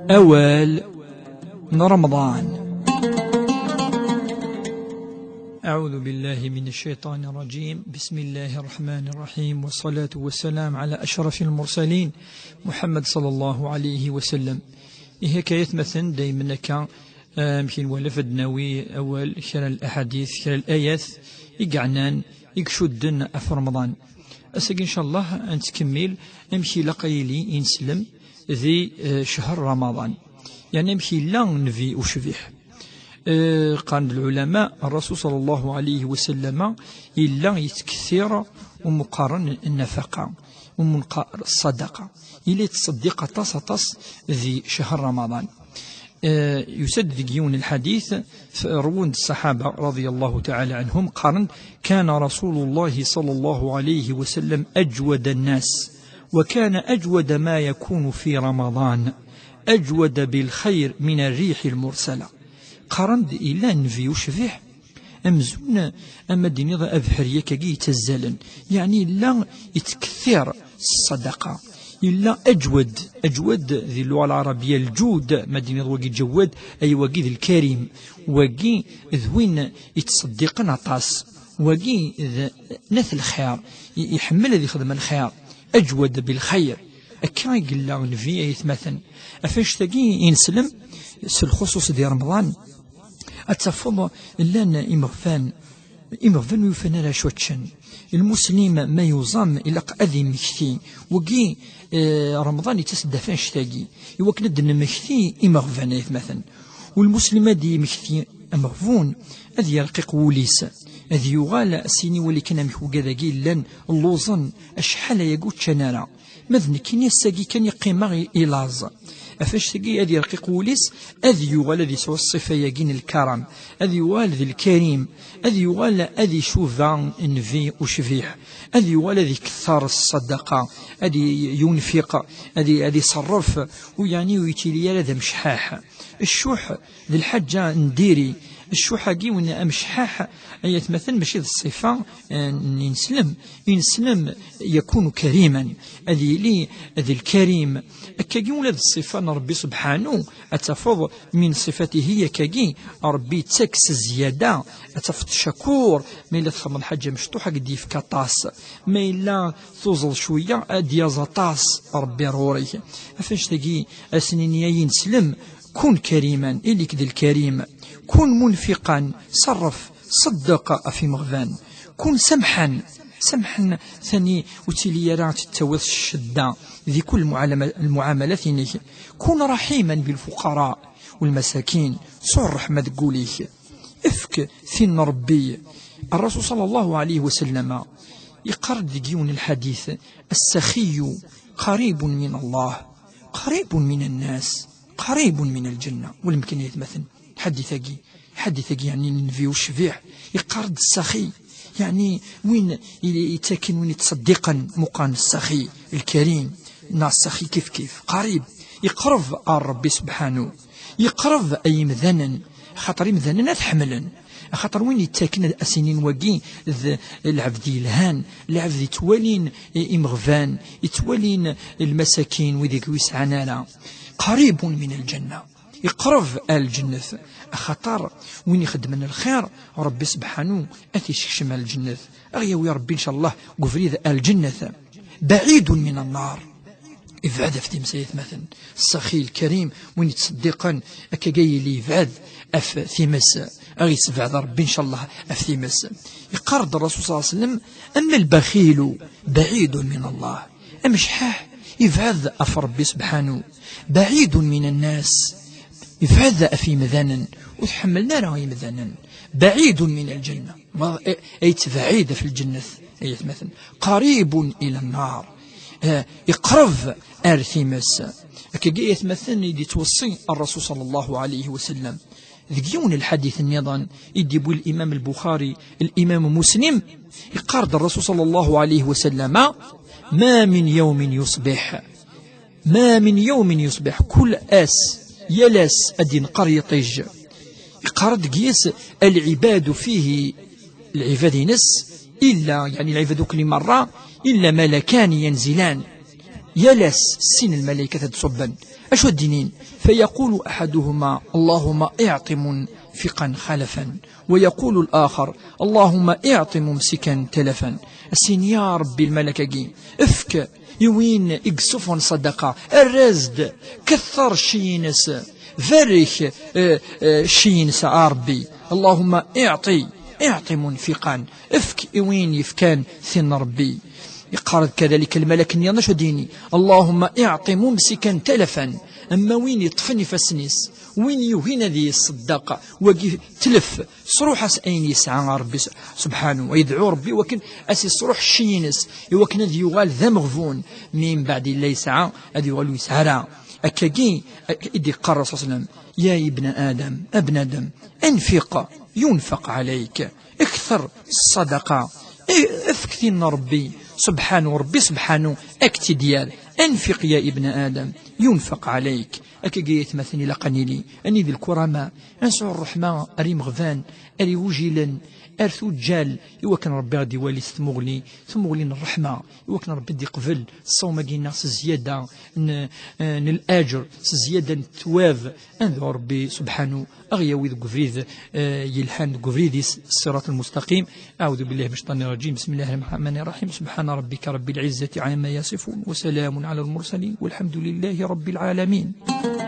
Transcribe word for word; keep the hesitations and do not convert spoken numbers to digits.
Awal n Remḍan. أعوذ بالله من الشيطان الرجيم. بسم الله الرحمن الرحيم. والصلاة والسلام على أشرف المرسلين محمد صلى الله عليه وسلم. Ihi akka, aytmaten, daymen akka, amek i nwalef ad d-nawi awal, kra n laḥadit, kra n layat i yeɛnan, i icudden ɣef Remḍan. Ass-agi, ncallah, ad nettkemmil amek ilaq ad yili ineslem di, eh, ccher Ramaḍan. Yeɛni amek yella Nnbi ucbiḥ. Eh, qqaren-d lɛulama, Rrasul ṣalla Llahu ɛalayhi wa sallama yella yettkettir umi qqaren nnafaqa, umi neqqar ṣṣadaqa. Yella yettṣeddiq aṭas, aṭas di ccher Ramaḍan. Eh, yusa-d deg yiwen n lḥadit, f-, rwun-d ṣṣaḥaba, رضي الله تعالى عنهم, qqaren-d: كان رسول الله صلى الله عليه وسلم أجود الناس، وكان أجود ما يكون في رمضان، أجود بالخير من الريح المرسلة. Qqaren-d, yella Nnbi ucbiḥ, amzun, ama d-tiniḍ, abeḥri akkagi yettazzalen. Yeɛni yella yettkettir ṣṣadaqa. Yella aǧwad. Aǧwad di lluɣa lɛarabiya, lǧud, ma d-tiniḍ wagi ǧawad, ay wagi d lkarim. Wagi d win yettṣeddiqen aṭas. Wagi d nat lxir. I-, iḥemmel ad ixdem lxir. Aǧwad bilxir. Akka i yella Nnbi, aytmaten. Ɣef annect-agi i neslem, s lxuṣuṣ di Remḍan, ad tafeḍ llan imeɣban, imeɣban ur yufan ara acu ad ččen. Lmuslim ma yuẓam, ilaq ad immekti. Wagi, eh, Remḍan yettas-d ɣef annect-agi, i wakken ad d-nemmekti imeɣban, aytmaten. U lmuslim ad d-yemmekti ameɣbun, ad yerqiq wul-is, ad yuɣal, ad s-yini: "Wali kan amek wigad-agi llan lluẓen, acḥal ayagi ur ččan ara. Ma d nekkini, ass-agi kan i qqimeɣ i, i laẓ." Ɣef annect-agi ad yerqiq wul-is, ad yuɣal ad yesɛu ṣṣifa-agi n lkaram, ad yuɣal d lkarim, ad yuɣal ad icuba Nnbi ucbiḥ, ad yuɣal ad ikettar ṣṣadaqa, ad i-, yunfiq, ad i-, ad iṣerref, u yeɛni ur yettili ara d amecḥaḥ. Ccuḥ d lḥaǧa n diri. Ccuḥ-agi win amecḥaḥ, ay atmaten, mačči d ṣṣifa, eh, n ineslem. Ineslem yakunu kariman, ad yili d lkarim. Akkagi ula d ṣṣifa n Ṛebbi subḥanu, ad tafeḍ min ṣifatihi akkagi, Ṛebbi yettak s zzyada, ad tafeḍ cakur, ma yella txedmeḍ lḥaǧa mecṭuḥ, ad k-d-yefk aṭas. Ma yella tuẓeḍ cwiya, ad d-yaẓ aṭas Ṛebbi ar ɣur-k. Ɣef annect-agi, ad s-nini ay ineslem, كن كريما, ili-k d lkarim. كن منفقا, ṣerref, ṣeddeq ɣef imeɣban. كن سمحا, سمحا, tani ur ttili ara tettawiḍ ccedda di kul lmuɛalama-, lmuɛamalat-inek. كن رحيما بالفقراء والمساكين, sɛu ṛṛeḥma deg wul-ik. Efk tin n Ṛebbi. Ṛṛasul ṣalla Llahu ɛalayhi wa sallama yeqqar-d deg yiwen n lḥadit: السخي قريب من الله، قريب من الناس، قريب من الجنة. Wali kan, ay atmaten, lḥadit-agi, lḥadit-agi, yeɛni, n Nnbi ucbiḥ, yeqqar-d ssaxi, yeɛni win i-, yettaken, win yettṣeddiqen, meqqar ssaxi, lkarim, neɣ ssaxi kifkif, qrib, yeqreb ar Ṛebbi subḥanu, yeqreb ay imdanen, axaṭer imdanen ad t-ḥemmlen. Axaṭer win yettaken, ad s-inin wagi d lɛebd yelhan, lɛebd yettwalin i-, imeɣban, yettwalin lmasakin, wid ur yesɛan ara. قريب من الجنة, yeqreb ar lǧennet. Axaṭer win ixeddmen lxir, Ṛebbi subḥanu ad t-isekcem ar lǧennet. Ad ɣ-yawi Ṛebbi, ncallah, deg ubrid ar lǧennet. بعيد من النار, ibɛed ɣef times, ay atmaten. Ssaxi lkarim, win yettṣeddiqen, akka yili yebɛed ɣef times. Ad ɣ-yessebɛed Ṛebbi, ncallah, ɣef times. Yeqqar-d Ṛṛasul ṣalla Llahu ɛalayhi wa sallam: أما البخيل بعيد من الله. Amecḥaḥ, ibɛed ɣef Ṛebbi subḥanu. بعيد من الناس, ibɛed ɣef yimdanen, ur t-ḥemmlen ara yimdanen. بعيد من الجنة, ma, ay, ay yettbeɛɛid ɣef lǧennet, ay atmaten. قريب إلى النار, eh, iqreb ar times. Akkagi, ay atmaten, i d-yettweṣṣi Ṛṛasul ṣalla Llahu ɛalayhi wa sallam. Deg yiwen n lḥadit nniḍen i d-yewwi Limam Lbuxari, Limam Muslim, yeqqar-d Ṛṛasul ṣalla Llahu ɛalayhi wa sallama: ما من يوم يصبح, ما من يوم يصبح, kul ass, yal ass ad d-yenqer yiṭij. Yeqqar-d deg-s: العباد فيه, lɛibad-ines, illa, yeɛni lɛibad akk-nni merra, illa ملكان ينزلان. Yal ass, sin lmalaykat ad d-ṣubben. Acu ad d-inin? فيقول أحدهما: اللهم اعط منفقا خلفا. ويقول الآخر: اللهم اعط ممسكا تلفا. Ad s-yini: Ya Ṛebbi, lmalak-agi, efk i win i yessufɣen ṣṣadaqa, err-as-d, ketteṛ cci-ines, barek, eh, eh, cci-ines, a Ṛebbi. اللهم اعط، اعط منفقا. Efk i win yefkan tin n Ṛebbi. Yeqqar-d kadalik lmalak-nniḍen, acu ad d-yini? اللهم اعط ممسكا تلفا. Ama win yeṭṭfen ifassen-is, win yugin ad yesseddaq, wagi tlef, sruḥ-as ayen yesɛa a Ṛebbi s-, subḥanu. Yedɛu Ṛebbi wakken ad s-yesruḥ cci-ines, i wakken ad yuɣal d ameɣbun, mi mbeɛd yella yesɛa, ad yuɣal ur yesɛi ara. Akkagi i d-yeqqar Rasul sallam: يا ابن آدم، a bnadem, أنفق ينفق عليك. Kter ṣṣadaqa. Efk tin n Ṛebbi subḥanu, Ṛebbi subḥanu ad k-tt-id-yerr. أنفق يا ابن آدم ينفق عليك. Akkagi ay atmaten ilaq ad nili, ad nili d lkurama, ad nesɛu ṛṛeḥma ar imeɣban, ar igujilen, ar tuǧǧal, i wakken Ṛebbi ad d-iwali s tmuɣli, tmuɣli n ṛṛeḥma, i wakken Ṛebbi ad d-iqbel ṣṣawm-agi-nneɣ s zzyada n, n lɛaǧer, s zzyada n ttwab, ad nedɛu Ṛebbi subḥanu ad ɣ-yawi deg ubrid, eh, yelhan, deg ubrid-is, ṣṣirat lmustaqim. أعوذ بالله من الشيطان الرجيم. بسم الله الرحمن الرحيم. سبحان ربك رب العزة عما يصفون، وسلام على المرسلين، والحمد لله رب العالمين.